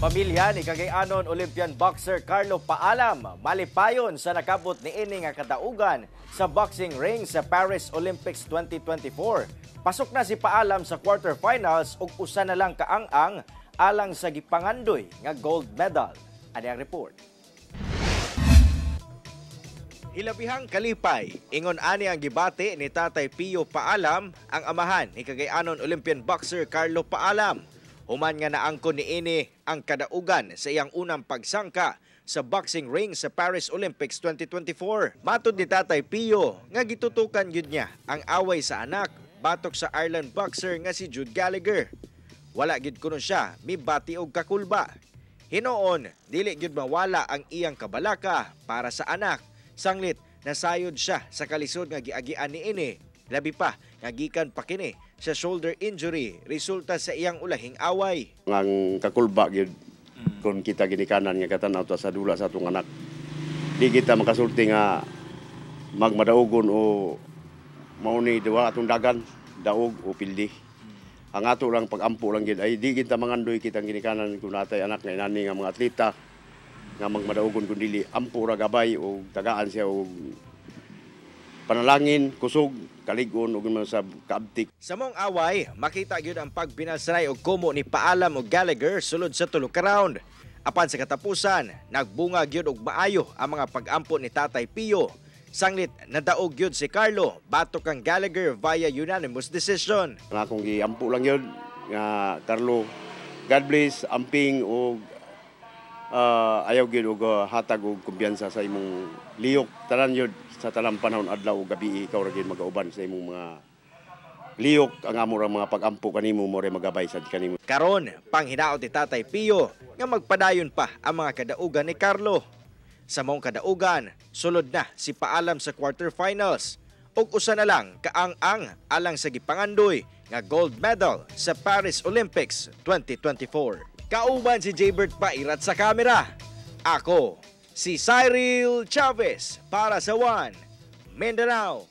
Pamilya ni Cagayanon Olympian boxer Carlo Paalam malipayon sa nakabot ni ini nga kadaugan sa boxing ring sa Paris Olympics 2024. Pasok na si Paalam sa quarterfinals ug usa na lang kaang-ang alang sa gipangandoy nga gold medal. Ani ang report. Hilabihang kalipay, ingon ani ang gibati ni Tatay Pio Paalam, ang amahan ni Cagayanon Olympian boxer Carlo Paalam, human nga naangkon ni ini ang kadaugan sa iyang unang pagsangka sa boxing ring sa Paris Olympics 2024. Matod ni Tatay Pio nga gitutukan gyud niya ang away sa anak batok sa Ireland boxer nga si Jude Gallagher. Wala gyud kuno siya mibati og kakulba. Hinoon, dili gyud mawala ang iyang kabalaka para sa anak. Sanglit nasayod siya sa kalisod nga giagian ni ini. Labi pa nga gikan pa kini sa shoulder injury resulta sa iyang ulahing away. Ang kakulba gyud kung kita ginikanan nga katanaw ta sa dula sa atong anak. Di kita makasulti nga magmadaugon o mauni duwa atong dagan, daog o pildi. Ang ato lang pag-ampo lang gid ay di kita mangandoy kitang ginikanan kung natay anak nga inani nga mga atleta nga magmadaugon kun dili ampo ra, gabay o tagaan siya og panalangin, kusog, kalig-on ug mga sa kaabtik. Sa maong away, makita gyud ang pagbinalsanay og kumo ni Paalam og Gallagher sulod sa tulo ka round. Apan sa katapusan, nagbunga gyud og maayo ang mga pag-ampo ni Tatay Pio. Sanglit nadaog gyud si Carlo batok kang Gallagher via unanimous decision. Ang akong giampo lang yun nga Carlo, God bless, amping og ayaw gyud og hatag og kumpiyansa sa imong liyok tanan yun sa tanang panahon, adlaw ug gabi, ikaw ra gyud magauban sa imong mga liyok. Ang amo ra mga pag-ampo kanimo mo ra magabay sad kanimo. Karon, panghinaot ni Tatay Pio nga magpadayon pa ang mga kadaugan ni Carlo. Sa maong kadaugan, sulod na si Paalam sa quarterfinals ug usa na lang kaang-ang alang sa gipangandoy nga gold medal sa Paris Olympics 2024. Kauban si Jaybert Pairat sa kamera. Ako, si Cyril Chavez para sa One Mindanao.